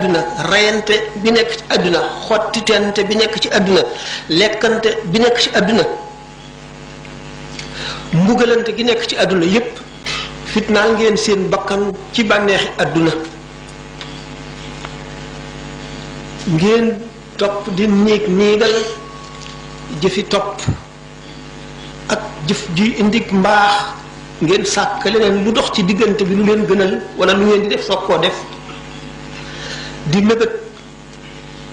àdduna reyante bi nekk ci àdduna xottitente bi nekk ci àdduna lekkante bi nekk ci àdduna mbugalante gi nekk ci àdduna yépp fitnaal ngeen seen bakkan ci bànneexi àdduna ngeen topp di niigal jëfi topp ak jëf ji indi mbaax ngeen sàkk leneen lu dox ci diggante bi lu leen gënal wala lu ngeen di def soog koo def di mébét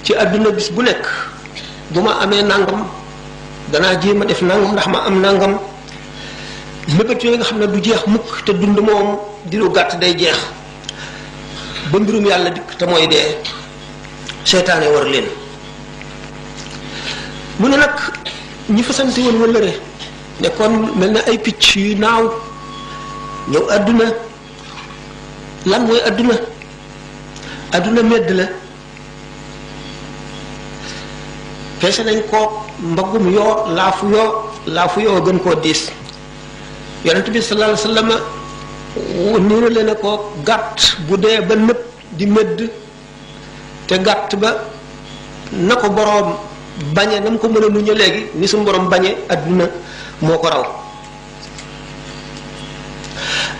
ci àdduna bis bu nekk bu ma amee nangam danaa jéem a def nangam ndax ma am nangam mébét yooyu nga xam ne du jeex mukk te dund moom di lu gàtt day jeex ba mbirum yàlla dikk te mooy dee seytaane war leen mu ne nag ñi fasante woon wëllëre nekkoon mel na ay picc yu naaw ñëw àdduna lan mooy àdduna àdduna medd la feese nañ ko mbaggum yoo laafu yoo gën koo diis yonent bi sallallahu alayhi wasallam niru leen ko gàtt bu dee ba nëpp di medd te gàtt ba na ko boroom bañe na mu ko mën a muñe léegi ni suñu boroom bañe àdduna moo ko raw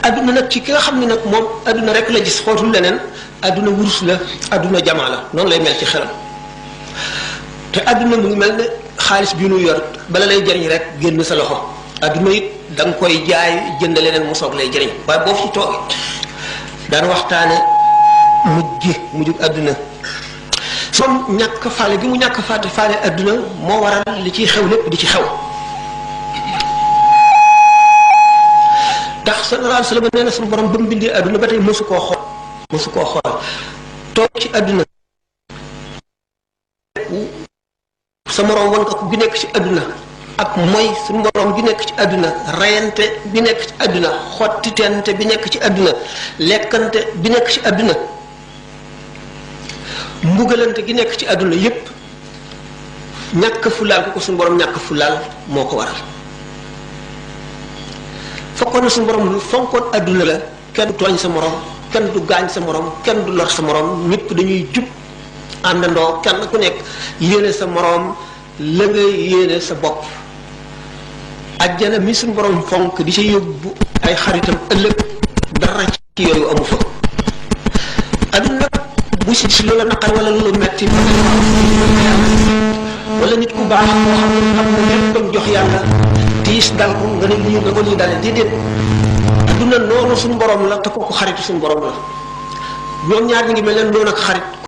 àdduna nag ci ki nga xam ne nag moom àdduna rek la gis xootul leneen àdduna wurus la àdduna jamaa la noonu lay mel ci xelam te àdduna mu ngi mel ne xaalis bi nu yor bala lay jëriñ rek génn sa loxo àdduna it da nga koy jaay jënd leneen mu soog lay jëriñ waaye boo fi toogee daan waxtaane mujjug àdduna moom ñàkk faale gi mu ñàkk faale àdduna moo waral li ciy xew lépp di ci xew ndax sallallahu alayhi wasallam nee na suñu borom ba mu bindee àdduna ba tey mësu koo xool toog ci àdduna sa moroom wan ko bi nekk ci àdduna ak mooy suñu moroom bi nekk ci àdduna reyante bi nekk ci àdduna xottitente bi nekk ci àdduna lekkante bi nekk ci àdduna mbugalante gi nekk ci àdduna yépp ñàkk fulaal ko suñu borom ñàkk fulaal moo ko waral fokkoon na suñu borom lu fonkoon àdduna la kenn du tooñ sa morom kenn du gaañ sa morom kenn du lor sa morom ñépp dañuy jub àndandoo kenn ku nekk yéene sa morom la nga yéene sa bopp ajjana mi suñu borom fonk di sa yóbbu ay xaritam ëllëg dara ci yooyu amu fa àdduna bu si loola naqar wala loolu metti wala nit ku baax moo xam ne léppam jox yàlla tiis dal ko nga ne lii nga ko lii dale déedéet adduna noonu suñu borom la te kooku xaritu suñu borom la ñoom ñaar ñi ngi mel ne noonu ak xarit